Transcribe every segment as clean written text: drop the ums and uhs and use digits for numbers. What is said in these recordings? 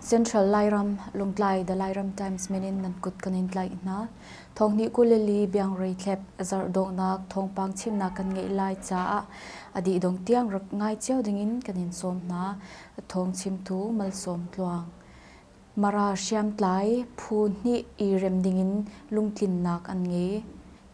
Central Lairam, Lungtlai The Lairam Times min in nan kut kan in tlaih hna. Thonghnih 22 biangrei thlep zarh donghnak thawngpang chimnak kan ngeih lai caah a dih dong tiang rak ngai cio dingin kan in sawm hna. Thawng chimtu Malsawm Tluang. Mara hriamtlai phu hnih i rem dingin lungtlinnak an ngei.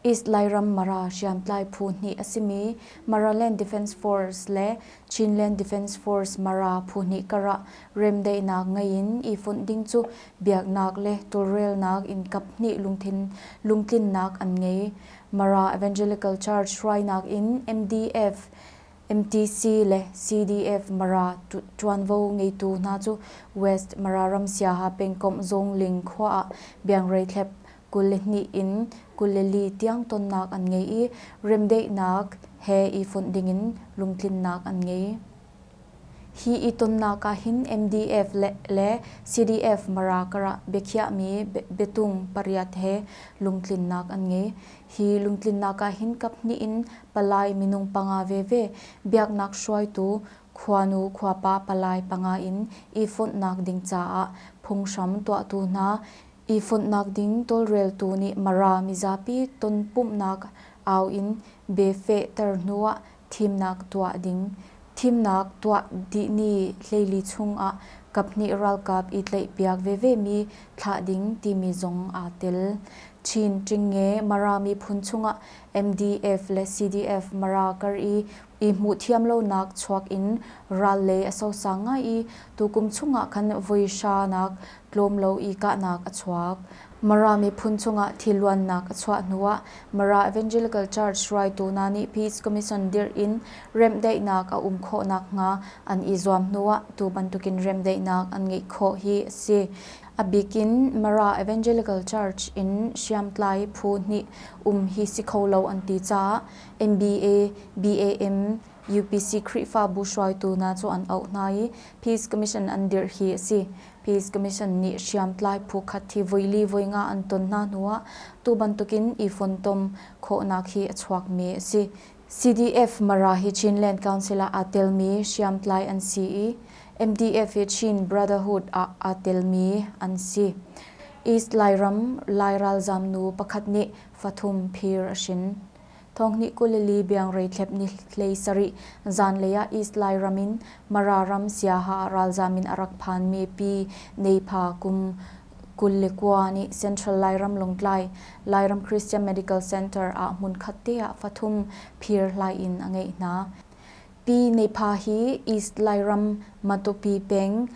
East Lairam Mara hriamtlai phu hnih a simi Maraland Defence Force le Chinland Defence Force Mara phu hnih karah remdaihnak ngei in i fonh ding cu biaknak le tawlrelnak in kap hnih lungthin lungtlinnak an ngei. Mara Evangelical Church hruainak in MDF MTC le CDF Mara ṭuanvo ngeitu hna cu West Mara ram Siaha pengkomh Zawngling khua ah biangrei thlep 22 in 24 tiang tonnak an ngei i remdaihnak he i fonh dingin lungtlinnak an ngei. Hi i tonnak ahhin MDF le CDF Mara karah biakhiahmi biatung pariat he lungtlinnak an ngei. Hi lungtlinnak ahhin kaphnih in palai minung panga veve, biaknak hruaitu, khuanu khuapa palai panga in i fonhnak ding caah phunghram tuahtu hna, i fonhnak ding tawlreltu nih Mara mizapi tonpumhnak au in biafehter hnuah thimnak tuah ding. Thimnak tuah dih ni 14 chung ah kaphnih ralkap i tlaihpiak vevemi thlah ding timi zong aa tel. Chin Ṭingnge Mara miphun chungah MDF le CDF Mara kar i i hmuhthiam lonak chuak in ral lei a sosang ngai i tukum chungah khan voi hranak tlawm lo i kahnak a chuak. Mara miphun chungah thiluannak a chuah hnuah Mara Evangelical Church hruaitu hna nih Peace Commission dirh in remhdaihnak a um khawh nakhnga an i zuam hnuah tu bantukin remdaihnak an ngeih khawh hi a si. A bik in Mara Evangelical Church in hriamtlai phu hnih um hi si kho lo an ti caah MBA, BAM, UPC Khrihfabu hruaitu hna cu an auh hna i Peace Commission an dirh hi a si. Peace Commission nih hriamtlai phu khat hi voili voinga an ton hna hnuah tu bantukin i fontom khawhnak hi a chuakmi a si. CDF Mara hi Chinland Council ah aa telmi hriamtlai an si i MDF hi Chin Brotherhood ah aa telmi an si. East Lairam Lai ralzam nu pakhat nih fathum phir a hrin. Thonghnih 24 biangrei thlep ni 17 zanlei ah East Lairam in Mara ram Siaha ah ralzam in a rak phanmi Pi Neipha kum 29 nih Central Lairam Lawngtlai Lairam Christian Medical Center ah hmunkhat te ah fathum phir hlai in a ngeih hna. Pi Neipha hi East Lairam Matupi peng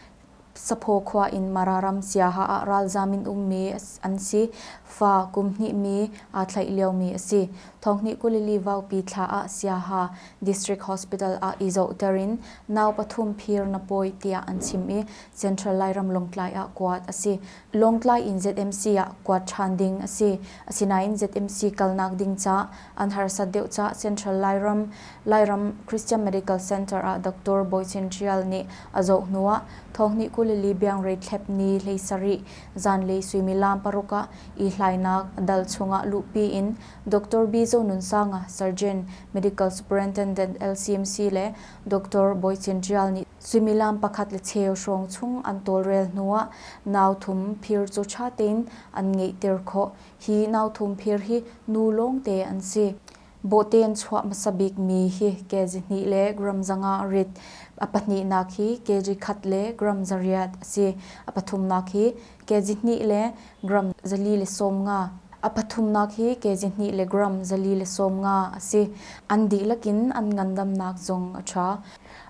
Saphaw khua in Mararam Siaha ah ralzam in ummi an si. Fa kum hnih mi aa thlaih liomi a si. Thonghnih 22 Vaupi thla ah Siaha District Hospital ah i zohter in nau pathum phir na pawi tiah an chim i Central Lairam Lawngtlai ah kuat a si. Lawngtlai in ZMC ah kuat ṭhan ding a si. Asinain ZMC kalnak ding ca an harsat deuh caah Central Lairam Lairam Christian Medical Center ah Doctor Bawi Chin Ṭial nih a zoh hnuah thonghnih 24 biangrei thlep ni 17 zanlei suimilam paruk ah i hlainak dal chungah luhpi in Doctor B. Zonunsanga, Surgeon, Medical Superintendent LCMC le Doctor Bawi Cin Ṭial nih suimilam pakhat le cheu hrawng chung an tawlrel hnuah nau thum phir cu ṭha tein an ngeihter khawh. Hi nau thum phir hi nu lawngte an si. Bawhte an chuah hmasa bikmi hi kg hnih le gram 500 rit, a pahnihnak hi kg khat le gram 800 a si. A pathumnak hi kg hnih le gram 450. A pathumnak hi kg hnih le gram 450 a si. An dihlak in an ngandamnak zong a ṭha.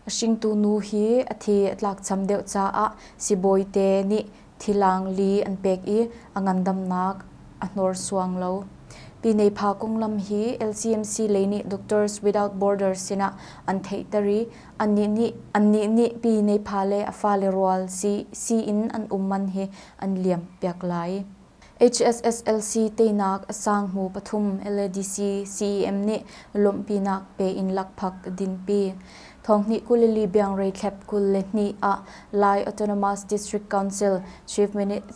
A hringtu nu hi a thi a tlakcham deuh caah sibawite nih thilang li an pek i a ngandamnak a hnorsuang lo. Pinepha konglam hi LCMC lei nih Doctors Without Borders sinah an theihter i annih nih Pinepha le a fale rual sii-inn an um man hi an liam piak lai. HSSLC teinak a sang hmu pathum LADC CEM nih lawmhpinak pe in lakphak dinpi. Thonghnih 22 biangrei thlep 22 ah Lai Autonomous District Council Chief,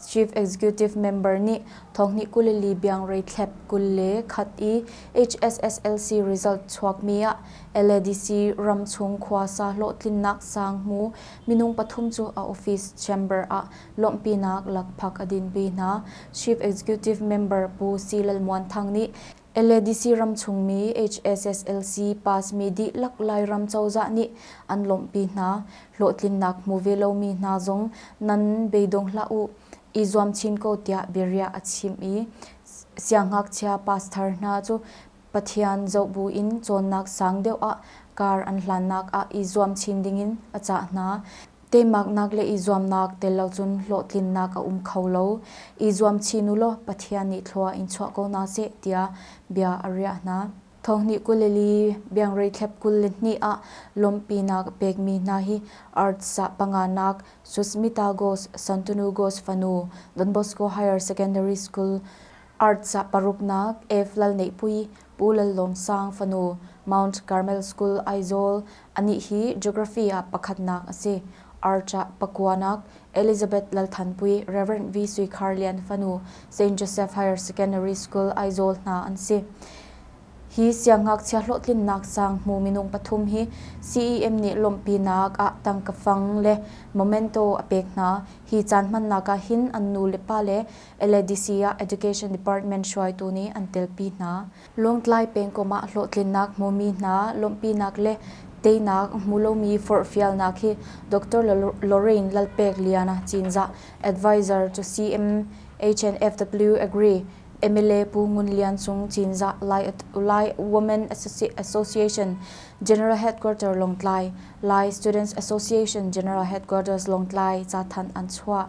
Chief Executive Member nih thonghnih 22 biangrei thlep 21 i HSSLC result chuakmi ah LADC ramchung khuasa hlawhtlinnak sang hmu minung pathum cu a office chamber ah lawmhpinak lakphak a dinpi hna. Chief Executive Member Pu Si Lal Muan Thang nih LADC ramchungmi HSSLC pass mi dihlak Lairam cozah nih an lawmhpi hna. Hlawhtlinnak hmu ve lomi hna zong nan beidong hlah u, i zuam chin ko tiah biariah a chimh i siangngakchia pass thar hna cu Pathian zoh buin cawnnak sang deuh ah kar an hlannak ah i zuam chin dingin a cah hna. Teimaknak le i zuamnak tel lo cun hlawhtlinnak a um kho lo. I zuam chin u law Pathian nih thlua in chuah ko hna seh tiah bia a riah hna. Thonghnih 24 biangrei thlep 22 ah lawmhpinak pekmi hna hi Arts ah panganak Susmita Ghosh, Santanu Ghosh fanu, Don Bosco Higher Secondary School, Arts ah paruknak F Lalneihpui, Pu Lallawm Sang fanu, Mount Carmel School, Aizawl, anih hi Geography ah pakhatnak a si. Arts ah pakuanak Elizabeth Lalthanpui, Rev. V. Sui Khar Lian fanu, St. Joseph Higher Secondary School, Aizawl hna an si. Hi siangngakchia hlawhtlinnak sang hmu minung pathum hi CEM nih lawmhpinak ah tangka fang le memento a pek hna. Hi caan hmannak ah hin an nu le pa le LADC ah Education Department hruaitu nih an telpi hna. Lawngtlai pengkomh ah hlawhtlinnak hmumi hna lawmhpinak le teinak hmu lomi forhfialnak hi Dr. Lorraine Lalpek Liana Cinzah, Advisor to CM HNFW Agri, MLA Pu Ngun Lian Cung Cinzah, Lai, Lai Women Association General Headquarter Lawngtlai, Lai Students Association General Headquarters Lawngtlai cathanh an chuah.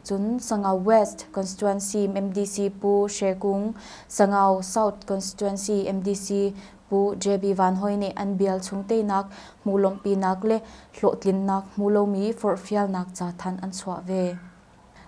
Cun Sangau West Constituency MDC Pu Hre Kung, Sangau South Constituency MDC Pu JB Van Hoi nih an bial chung teinak, hmu lawmhpinak le hlawhtlinnak hmu lomi forhfialnak cathanh an chuah ve.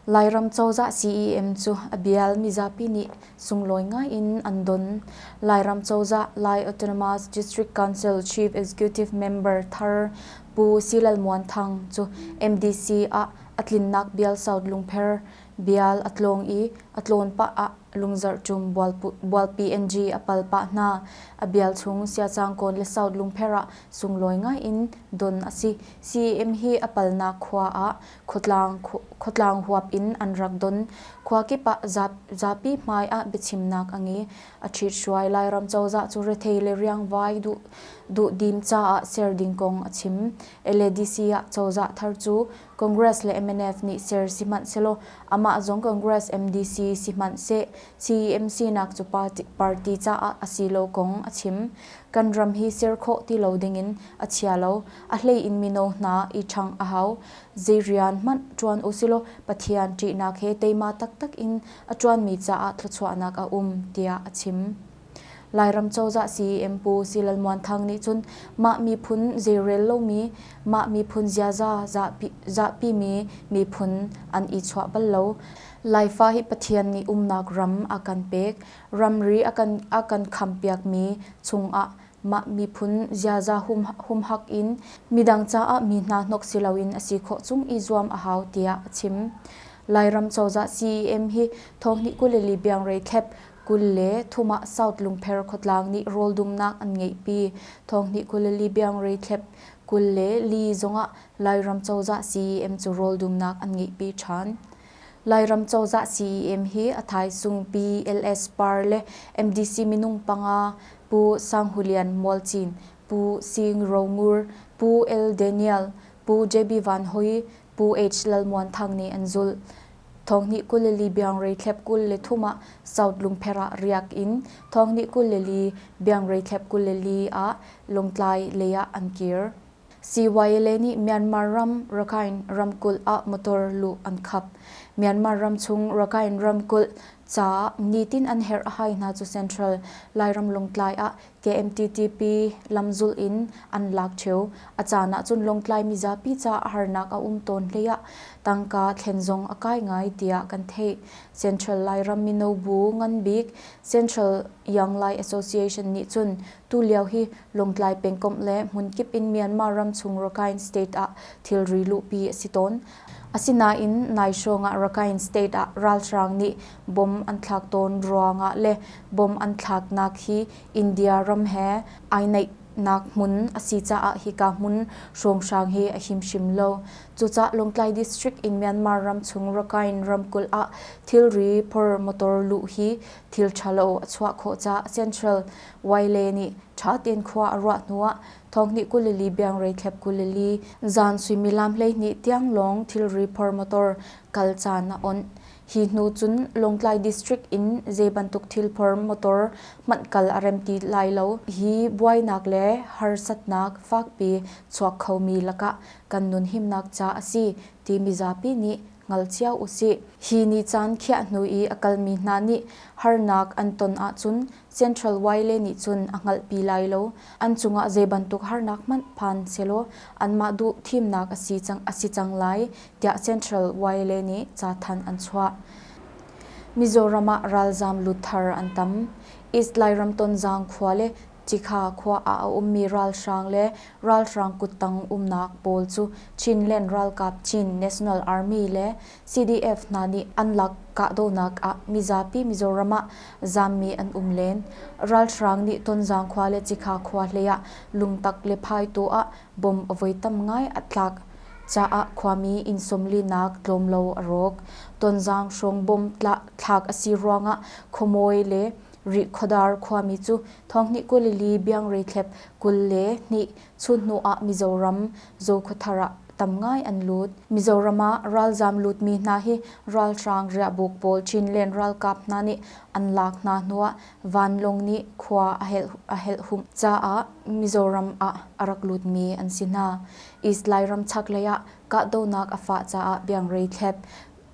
Lairam cozah CEM cu a bial mizapi nih sunglawi ngai in an don. Lairam cozah Lai Autonomous District Council Chief Executive Member thar Pu Silal Muan Thang cu MDC ah a tlinnak bial South Lungpher bial a tlawng i a tlawn pah ah Lungzarhcum bual PNG a pal pah hna. A bial chung Siacangkawn le South Lungpher ah sunglawi ngai in don a si. CEM hi a palnak khua ah khuatlang, khuatlang huap in an rak don. Khua kip ah zapi hmai ah biachimnak a ngei. A ṭhithruai Lairam cozah cu rethei le riangvai duh, duhdim caah ser ding kong a chim. LADC ah cozah thar cu Congress le MNF nih ser si hmanh sehlaw amah zong Congress MDC si hmanh seh CEMC nak cu party, party caah a si lo kong a chim. Kan ram hi ser khawh ti lo dingin a chia lo. A hlei in mino hna i ṭhangh a hau. Zei rian hmanh ṭuan usilaw Pathian ṭihnak he teima taktak in a ṭuanmi caah thluachuahnak a um tiah a chim. Lairam cozah CEM Pu Si Lal Muan Thang nih cun mah miphun zeirel lomi, mah miphun ziaza zahpimi miphun an i chuah bal lo. Laifa hi Pathian nih umnak ram a kan pek, ramri a kan, a kan khampiakmi chungah mah miphun ziaza humhak in midang caah mi hna hnok si loin a si khawh chung i zuam a hau tiah a chim. Lairam cozah CEM hi thonghnih 22 biangrei thlep 23 ah South Lungpher khuatlang nih rawldumnak an ngeihpi. Thonghnih 24 biangrei thlep 24 zongah Lairam cozah CEM cu rawldumnak an ngeihpi ṭhan. Lairam cozah CEM hi a thaisung PLS par le MDC minung panga Pu Sang Hu Lian Mualcin, Pu Sing Ro Ngur, Pu L Daniel, Pu JB Van Hoi, Pu H Lal Muan Thang nih an zulh. Thonghnih 24 biangrei thlep 23 ah South Lungpher ah riak in thonghnih 24 biangrei thlep 24 ah Lawngtlai lei ah an kir. CYLA nih Myanmar ram Rakhine ramkulh ah motor luh an khap. Myanmar ramchung Rakhine ramkulh caah nitin an herh a hai hna cu Central Lairam Lawngtlai ah KMTTP lamzulh in an lak ṭheo. A caan ahcun Lawngtlai mizapi caah harnak a um tawn hlei ah tangka thlen zong a kai ngai tiah kan theih. Central Lairam mino bu nganbik Central Young Lai Association nih cun tulio hi Lawngtlai pengkomh le hmunkip in Myanmar ramchung Rakhine State ah thilri luhpi a si tawn. Asinain nai hrawng ah Rakhine State ah ralhrang nih bom an thlak tawn ruangah le bom an thlaknak hi India ram he ai naihnak hmun a si caah hika hmun hrawnghrang hi a him hrim lo. Cucaah Lawngtlai District in Myanmar ramchung Rakhine ramkulh ah thilri phor motor luh hi thil ṭhalo a chuah khawh caah Central Wile nih ṭha tein khua a ruah hnuah thonghnih 24 biangreithlep 24 zan suimilam 12 tiang lawng thilri phor motor kal caan a onh. Hi hnu cun Lawngtlai District in zei bantuk thil phor motor hmanh kal a rem ti lai lo. Hi buainak le harsatnak fakpi chuak khomi lakah kan nun himnak ca a si ti mizapi nih hngal cio usih. Hi ni caan khiah hnu i a kalmi hna nih harnak an ton ahcun Central Wile nih cun a hngalhpi lai lo. An cungah zei bantuk harnak hmanh phan selaw anmah duh thimnak a si cang, a si cang lai tiah Central Wile nih cathanh an chuah. Mizoram ah ralzaam lut thar an tam. East Lairam Tonzang khua le Cikha khua ah a ummi ralhrang le ralhrang kuttang umnak pawl cu Chinland ralkap Chin National Army le CDF hna nih an lak kahdohnak ah mizapi Mizoram ah zammi an um len. Ralhrang nih Tonzang khua le Cikha khua hlei ah lungtak le phaitu ah bom a voi tam ngai a tlak caah khuami inn sawmlinak tlawm lo a rawk. Tonzang hrawng bom thlak a si ruangah khuamawi le Rihkhawdar khuami cu thonghnih 24 biangreithlep 22 chunhnu ah Mizoram Zokhawthar ah tam ngai an lut. Mizoram ah ralzaam lutmi hna hi ralhrang riahbuk pawl Chinland ralkap hna nih an lak hna hnuah vanlawng nih khua a helhhumh caah Mizoram ah a rak lutmi an si hna. East Lairam chaklei ah kahdohnak a fah caah biangreithlep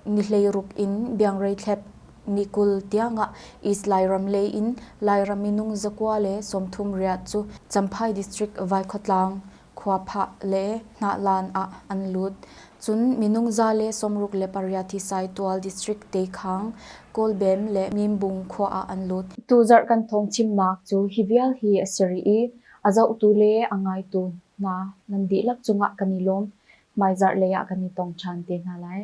ni 16 in biangreithlep ni 20 tiangah East Lairam lei in Lairam minung 138 cu Champhai District Vaikhawtlang Khuaphah le Hnahlan ah an lut. Cun minung 168 hi Saitual District Teikhang, Kawlbem le Mimbung khua ah an lut. Tuzarh kan thawngchimnak cu hi vial hi a si rih i a zohtu le a ngaitu hna nan dihlak cungah kan i lawm. Hmaizarh lei ah kan i tong ṭhan te hna lai.